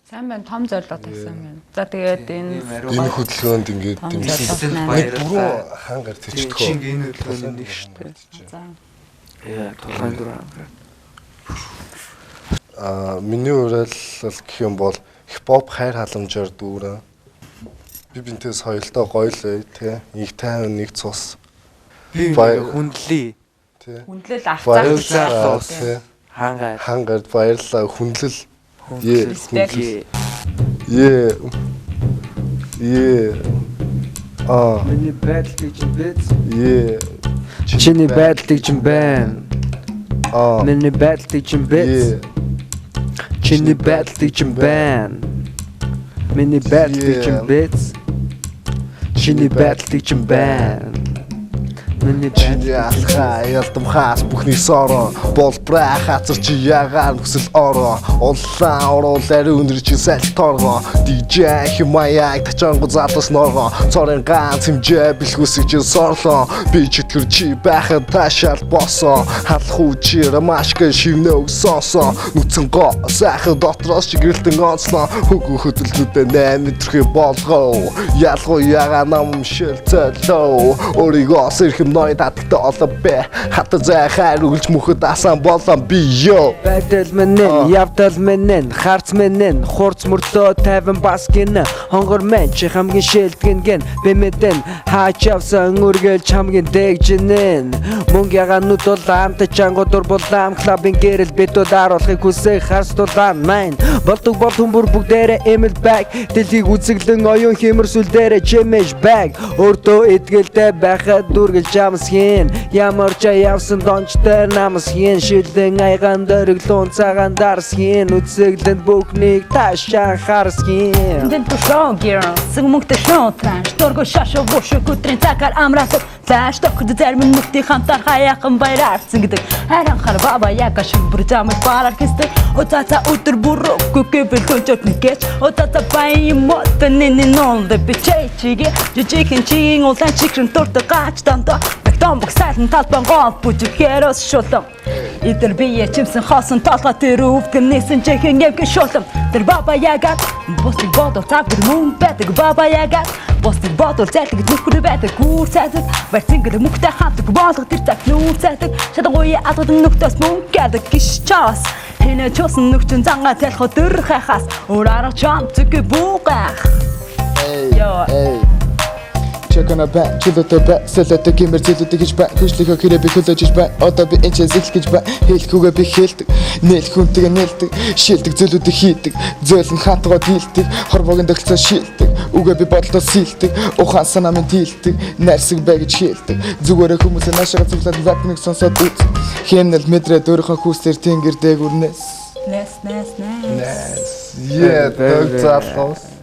Сайн байна, том зорилго тавьсан байна. За тэгээд энэ
хөдөлгөөнд ингээд дэмжсэн нэг дөрөв хаан гар тэждэг.
Чинь энэ хөдөлгөөний нэг шүү дээ.
За.
Яа, тулгын дөрөв хаан гар.
Миний уриалал гэх юм бол Хипхоп хайр халамжаар дүүрэн. Би бинтээ соёлтой гоё л бай тээ. Нэг тайван нэг цус.
Би хүндлээ.
Тэ.
Хүндлэл ах
Баярлалаа.
заах.
Тэ.
Хангаар.
Хангард баярлалаа. Хүндлэл. Е.
Respect.
Е. Е. Аа.
Миний байдлыг чинь биз.
Е.
Чиний байдлыг чинь байна.
Аа.
Миний байдлыг чинь биз.
Е.
Чиний байдлыг чинь байна. Миний байдлыг чинь биз. Чиний байдлыг чинь байна. Миний
Чиний алхаа ялдамхаас бүхний сороо болбраа хазар чи ягаан хүсэл ороо улаан оруул ари өндөр чи саль торгоо DJ химаяг тачаангу залуус норгоо цорын ганц хэмжээ бэлхүүсэг чи сорлоо би чөтгөр чи байхад таашаал босоо халах уу чи ромашка шивнэ өгсонсоо нүцэн гоо сайхан дотроос чи гэрэлтэн онцлоо хөгөө хөдөлтөдөө 8 төрхий болгоо ялгуу ягаан нам шилцэлөө өөрийгөө сэрхэм ной татагтай олон бэ хата зай хайр өгөлж мөхөд асан болон би ёо
Байдал минь, явдал минь, харц минь, хурц мөртлөө 50 бас гин хонгор мэн чи хамгийн шилдгэн гин би мэдэн хаач явсан үргэлж хамгийн дэгжинэн мөнгө ягаанууд бол амт чангууд дур булаам клабын гэрэл бид бол харуулахыг хүсэх харс дулаан майн болдог бол хүмүүр бүгдээрээ эмэл баг дэлхийг үзэглэн оюун хэмэр сүл дээрээ чимэж баг өөртөө итгэлтэй байхад дүргэлж амс хийн ямар ч явсан дончтой намс хийн шилэн айгаан дөрөглөн цагаан дарс хийн үзэглэнд бүхнийг таашаа харс хийн
Энд тушоо girl Сүг мөнгөтэй шоу транш Дургу шашуу бушуу өдрийн цагаар амраасад Флаш тохид зарим нүгтийн хамтаар хаяахан баяраар цэнгдэг Харин хар баба яга шүлбэр замд бараар хийсдэг Уцаца өдөр бүр үгүй гэвэл хөнжөт нэгэч Уцаца баян мод нэн нолд бичээ чигээ Жижигхэн чигийн улаан чихрэн дуртай гач дандаа Бактон богсайлан талбан гол бүжигээр шулам Идэр бие чимсэн хоосон толгой тэр өвдгөн нээсэн жихэн явгэн шулам Тэр баба яга бусдыг бодол цав гэр мөн байдаг баба яга бусдыг бодол зайлдаг нөхөр байдаг гүр цайдаг барьцангэр мөхтэй хамтдаг боолго тэр цаг нүүр цайдаг шалгууя алгадан нөхдөс мөнгө гэдэг гиш чаас Хинэ чуусан нүгчин зангаа талих өдөр хайхаас өөр арга чам зүг буугах Йоо.
Эй. Check on a back, чөлөөтэй бай, сэлэтэй гэмээр зэлэтэй гэж бай, хүчлийнхөө хэрэг би хөлөөж бай, одоо би энэ ч зэлэх гэж бай, хэлэхүүгээ би хэлдэг, нээлх хүнтэйгээ нээлдэг, шилдэг зүйлүүдийг хийдэг, зөөл нь хатгаа дийлдэг, хорвогийн төгөлцөө шилдэг, үгээ би бодлоо сэлдэг, ухаан санаа минь дийлдэг, найрсаг бай гэж хэлдэг, зүгээрээ хүмүүсээ наашаага цуглаад рап нэг сонсоод үз, хэмнэл мэдрээ өөрийнхөө хүүсээр тэнгэр дээгүрнээс.
Нэс нэс нэс.
Е дог залуус.